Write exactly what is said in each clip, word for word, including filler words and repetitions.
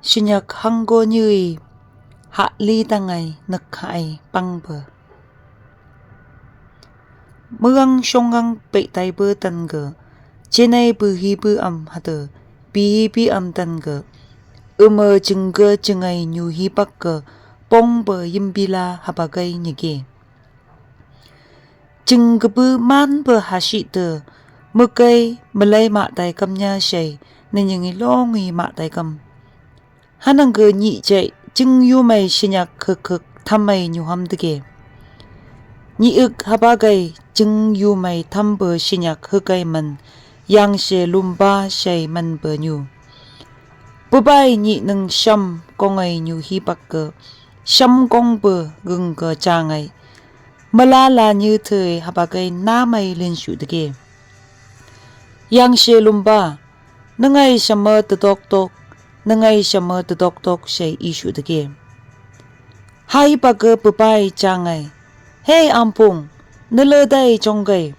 Sinyak hanggo nyi, hahli tangai nükhai pangpa. Muyang shongang peitai pa tangga, chinai puhi pu am hata, pihi pi am tangga, uma chingga chingai nyuhi pakka, pongpa yimbila hapakai nyige. Chingkapu manpa hasi ta, mukai malai matai kamnya shai, ninyingi longi matai kam. Hanangga nyi chai, chingyumai sinyak huk huk thamai nyuham dage. Nyi uk hapakai, chingyumai thampa sinyak hukai man, yangse lumba shai manpa nyu. Pupai nyi nung sham kongai nyuhi pakka, sham kongpa gungka changai. Malala nyi thei hapakai namai linshu dage. Yangse lumba, nangai shama tadok tok, nangai shama tadok tok shai ishu dage. Hai pakka pupai changai. Hei ampung, nala dai chonggai,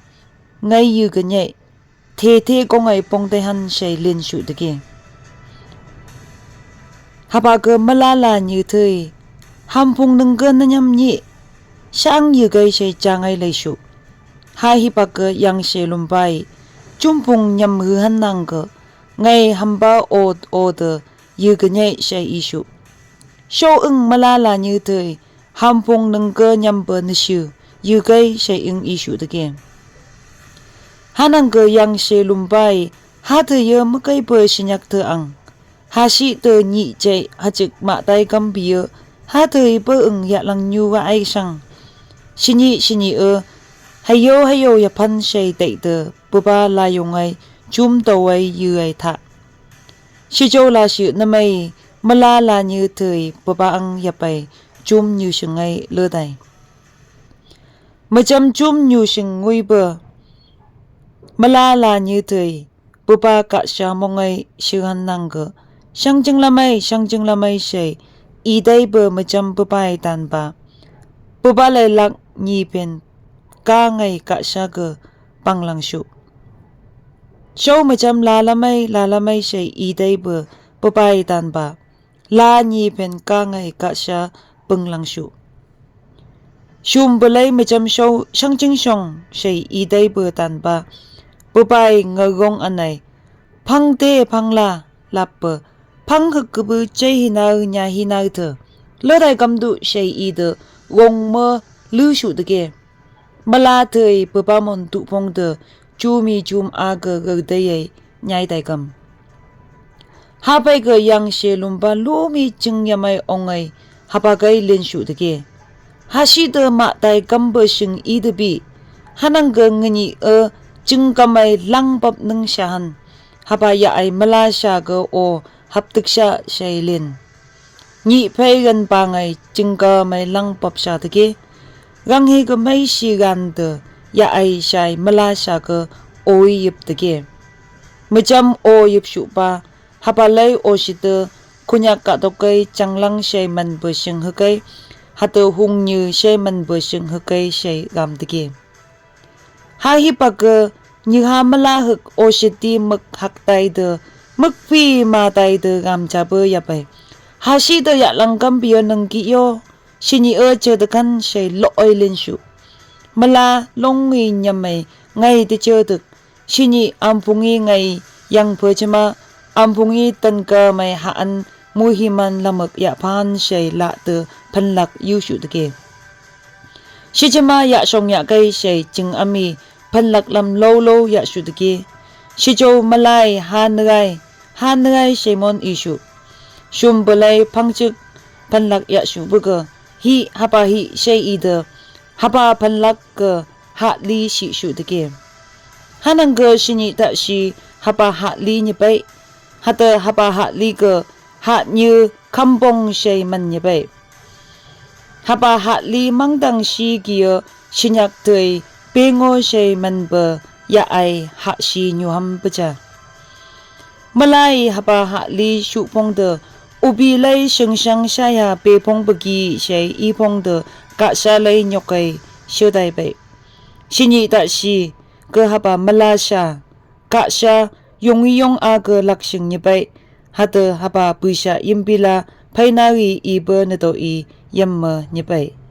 ngai yu ganyai, the the kongai pongtai han shai linshu dage. Hapakka malala nyi thei, hampung nungga nanyam nyi, shang yu gai shai changai laishu. Hai hipakka yangse lumbai, chumpung nyam hu han nangga, ngai hamba ot ot yu ganyai shai ishu. Shau ung malala nyi thei, hampung nungga nyampa nishu, yu gai shai ung ishu dage. Hanangga yangse lumbai, hata ya makaipa sinyak ta ang. Hasi ta nyi chai hachik matai kampi ya, hata ipa ung yalang nyu wa ai sang. Sinyi sinyi a, hayo hayo yaphan shai tai ta, pupa layong ai, chum tawai yu ai tha. Sichau lashi namai, malala nyi thei, pupa ang yapai, chum nyu shingai ladai. Macham chum nyu shing nguipa, malala nyi thei, pupa kasha mongai shihan nangga, shangjing lamai, shangjing lamai shai, idaipa macham pupai tanpa. Pupa lailak nyi pen, kangai kasha ga panglangshu. Shau macham lalamai, lalamai shai idaipa, pupai tanpa. La nyi pen kangai kasha punglangshu. Shumpa lai macham shau shangjing shong shai idaipa tanpa. Pupai ngagong anai. Phang te phang la, lappa. Phang huk kapu chai hinau nya hinau ta. Ladai kamdu shai ida, gong ma lushu dage. Mala thei pupa mon tu phong ta, chumi chum aga gagdai ai, nyai tai kam. Hapai ga yangse lumba lumi ching yamai ongai, hapakai linshu dage. Hasi ta matai kampa shing ida bi, hanangga nganyi a ching kamai langpap nung shahan, hapa ya ai mala sha ga o haptik sha shai lin. Nyi phei gan pangai chingka mai langpap sha dage. Gang hi ga mai shi gan ta ya ai shai mala sha ga oi yip dage. Macham o yip shu pa, hapa lai o shi ta, khunyak ka tokai changlang shai manpa shing hakai, hata hung nyi shai manpa shing hakai shai gam dage. Ha hi pakka, nyi ha mala huk o shi ti muk hak tai ta, muk pi ma tai ta gam cha pa ya pai. Hasi ta ya lang kampi a nung ki yo, sinyi a cha ta kan shai lo oi linshu. Mala long ngi nyam mai, ngai ta cha ta, sinyi ampungi ngai yang pa chima, ampungi tan ka mai ha an mu hi man lamuk ya pan shai la ta phanlak yu shu dage. Shi chima ya shong ya kai shai ching ami phanlak lam lo lo ya shu dage. Shi chau malai ha ngai, ha ngai shai mon ishu. Shumpa lai phang chik phanlak ya shu buga. Hi hapa hi shai ida. Hapa phanlak ga ha li shi shu dage. Hanangga sinyi ta shi hapa ha li nyi pai. Hata hapa ha li ga ha nyi kampong shai man nyi pai. Hapa ha li mangdang shi ki a sinyak tei pengo shai manpa ya ai ha shi nyu ham pa cha. Malai hapa ha li shu phong ta, ubi lai sheng shang shai ha pe phong pa ki shai i phong ta, kasha lai nyok ai shu tai pai. Sinyi ta shi, ka hapa mala sha, kasha yong i yong a ka lak shing nyi pai. Hatâ hapa buisha yimpi la phaina gih ipa natoh i yamma nyipai.